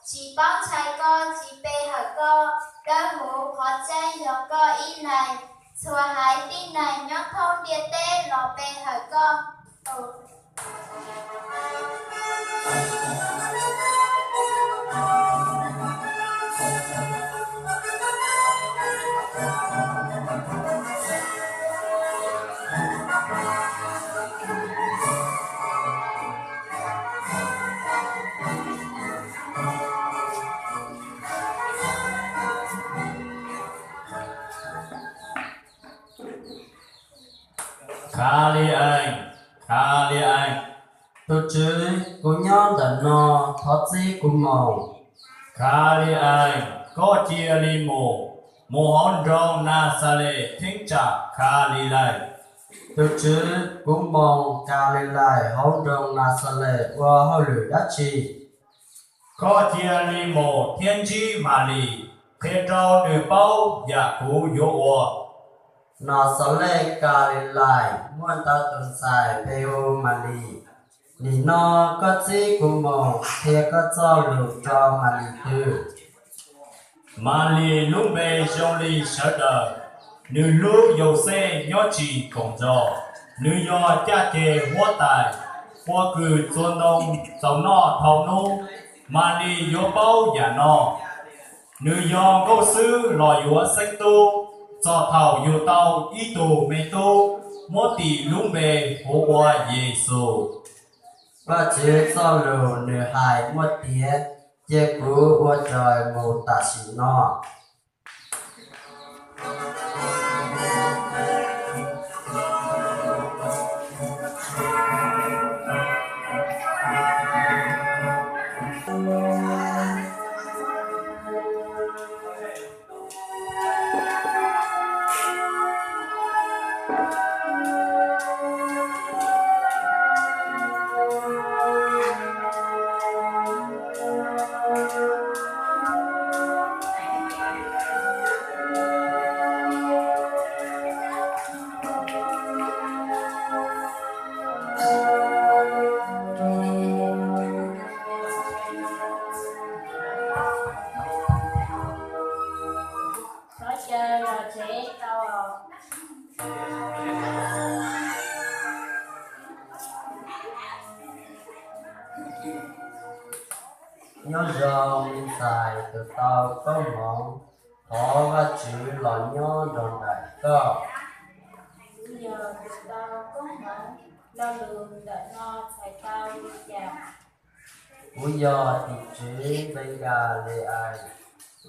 tsis paub ntshai koj, tsis pe hawm koj. Dawb huv qhov tseeb yog koj ib leeg, txhua haiv tib neeg nyob thoob ntiaj teb los pe hawm koj. Khas li ees, khas li ees. Tus Tswv, kuv nyob ntawm no, thov txib kuv mus. Khas li ees, koj cia li mus, mus hauv nroog Naxales cheeb tsam Khas li laes. Tus Tswv, kuv mus Khas li laes hauv nroog Naxales ua hauj lwm dab tsi? Koj cia li mus thiab ntsib Malis, qhia rau nws paub yam kuv yuav ua. Naxales, Khas li laes, muaj ntau tus ntxhais npe hu Malis. Nim no koj txib kuv mus qhia koj txoj lus rau Malis twg? Malis lub npe zoo li sawv daws, nws hlub Yauxej nyob tsis koom zos, nws yog caj ces huab tais, ua kws txua ntoo txaus noj dhau hnub. Malis yuav paub yam no. Nws yog nkauj xwb los yuav xeeb tub, txog thaum yug tau ib tug me tub, muab tis lub npe hu ua Yexus. Vajtswv txoj lus nws hais muaj tiav, cia kuv ua raws mus tam sim no. Thov caw los tsev tau. Nyob zoo me ntxhais tus tau koob hmoov, thov Vajtswv los nyob nrog nraim koj. Kuv yog tus tau koob hmoov, lo lus ntawm no txhais tau li cas? Kuv yog tim tswv Npes Kas Lis Ais,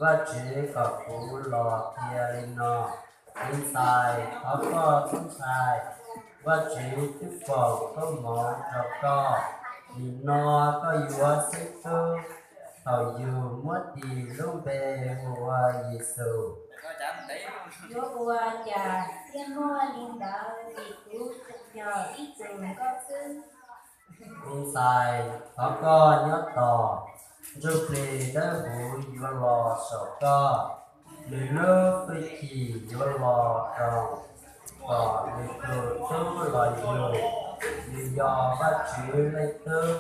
Vajtswv kom kuv los qhia li no. Me ntxhais, thov koj txhob ntshai, Vajtswv twb foom koob hmoov rau koj. Nim no koj yuav xeeb tub, thaum yug muab tis lub npe hu ua Yexus. Yuav ua cas thiaj muaj li ntawd, vim kuv tsuas yog ib tug nkauj xwb. Me ntxhais, thov koj nyob tos, ntsuj plig dawb huv yuav los saum koj, nws lub hwj chim yuav los roos, kom nws tus tub los yug. Nws yog Vajtswv leej tub,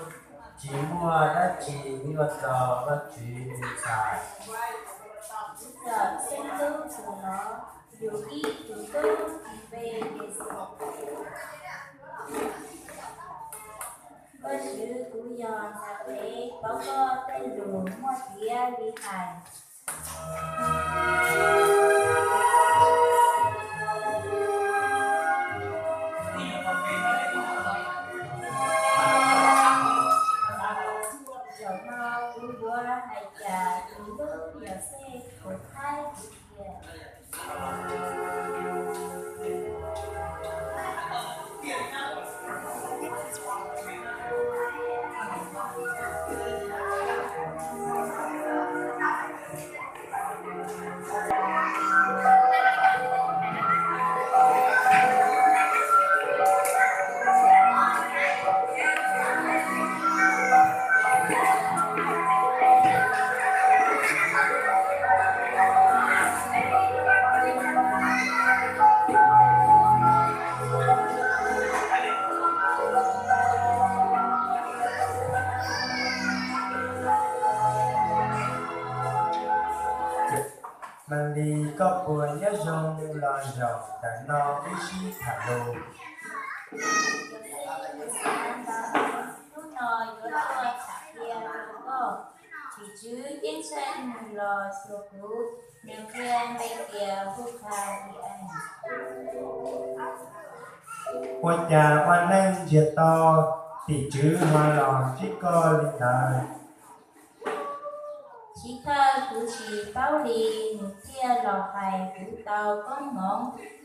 tsis muaj dab tsi nyuaj rau Vajtswv, me ntxhais. Kuv txawm xeeb tub tus no, yug ib tug tub tis npe Yexus. Vajtswv, kuv yog ntxhais phem, thov koj tej lus muaj tiav li hais. Zaum no kuv yuav hais cas, kuv lub Yauxej puas thaib kuv tiag. Malis, koj puas nyob zoo los zaum ntawm no wb sib tham lus? Hnub no yuav tuaj tham qhia rau koj. Tim tswv ceeb tsheej los xyuas kuv, nws qhia npe tias Hu Khas Li Ees. Ua cas ua neej ntsiag to, tim tswv ho los ntsib koj li ntawd? Chiv thawj kuv tsis paub li, nws thiaj los hais kuv tau koob hmoov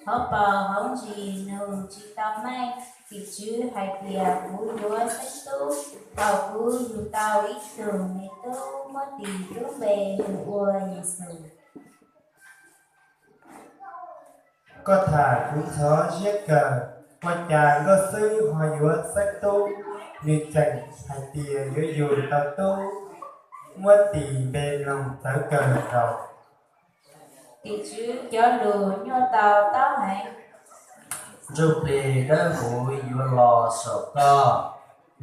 hauv paus hauv ntsis, nws tsis tau meej. Tim tswv hais tias kuv yuav xeeb tub, thaum kuv yug tau ib tug me tub, muab tis lub npe nws ua Yexus. Koj tham kuv ntxhov siab kawg, ua cas Nkauj Xwb ho yuav xeeb tub? Nws tseem hais tias yuav yug tau tub, muab tis npe mloog txawv kawg nkaus. Tim tswv cov lus nyuaj tau taub heev. Ntsuj Plig Dawb Huv yuav los saum koj,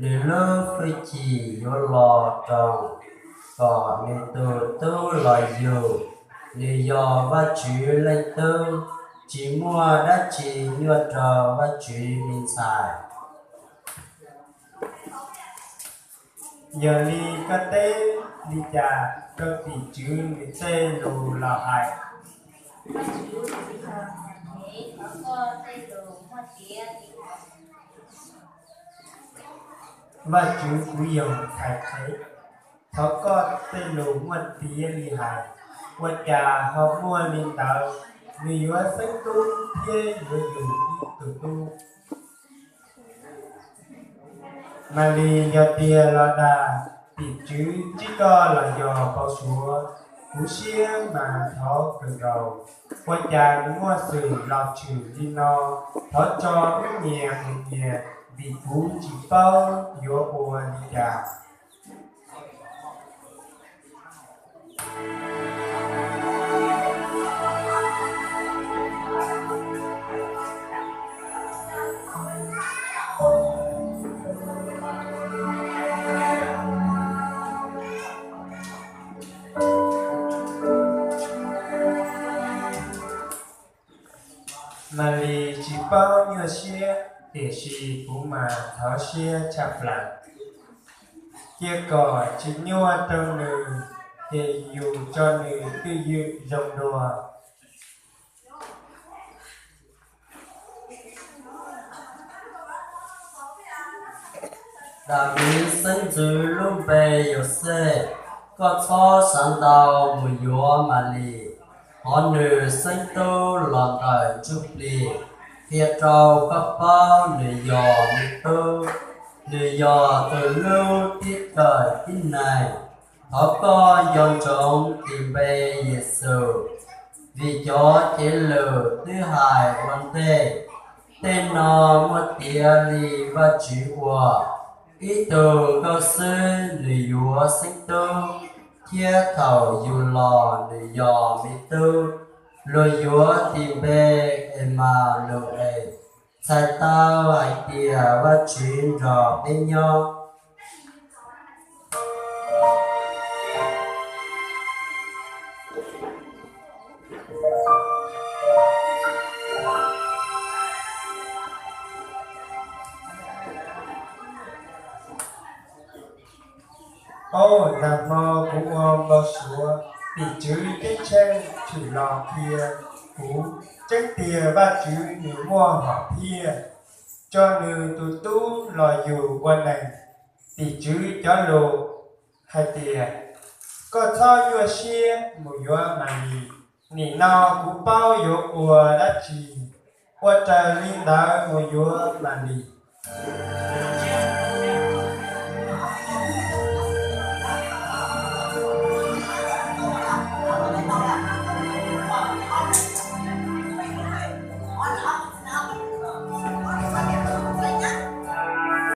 nws lub hwj chim yuav los roos, kom nws tus tub los yug. Nws yog Vajtswv leej tub, tsis muaj dab tsi nyuaj rau Vajtswv me ntxhais. Yog li koj teb li cas rau tim tswv nws tej lus los hais? Vajtswv, kuv yog ntxhais qhev, thov koj tej lus muaj tiav li hais. Ua cas ho muaj li ntawd? Nws yuav xeeb tub thiab yuav yug ib tug tub. Malis, yog tiag los dag, tim tswv ntsib koj los yog npau suav? Kuv siab mas ntxhov kawg nkaus, ua cas nws muaj xwm los tshwm li no? Thov tso wb nyias mus nyias, vim kuv tsis paub yuav ua li cas. Malis tsis paub nyuaj siab, tiam sis kuv mas ntxhov siab tshaj plaws. Cia kom tsis nyuaj rau nws, ces yus tso nws twj ywm zoo dua. Daviv xeeb ntxwv lub npe Yauxej, koj txhob xav ntau mus yuav Malis, thov nws xeeb tub los ntawm ntsuj plig, qhia rau koj paub nws yog me tub, nws yog tus hlub tib tawm tib neeg. Thov koj nco ntsoov tis npe Yexus, vim cov cev lus twb hais ua ntej. Tej no muaj tiav li Vajtswv ua, ib tug nkauj xwb nws yuav xeeb tub, thiab thaum yus los nws yog me tub. Luag yuav tis npe Emanus-es, txhais tau hais tias Vajtswv nrog peb nyob. Auj, nag hmo kuv ua npau suav, tim tswv ceeb tsheej tshwm los qhia kuv, tseeb tiag Vajtswv nws muaj hom phiaj, tso nws tus tub los yug ua neeg. Tim tswv cov lus hais tias, koj txhob nyuaj siab mus yuav Malis, nim no kuv paub yuav ua dab tsi, ua raws li ntawd mus yuav Malis.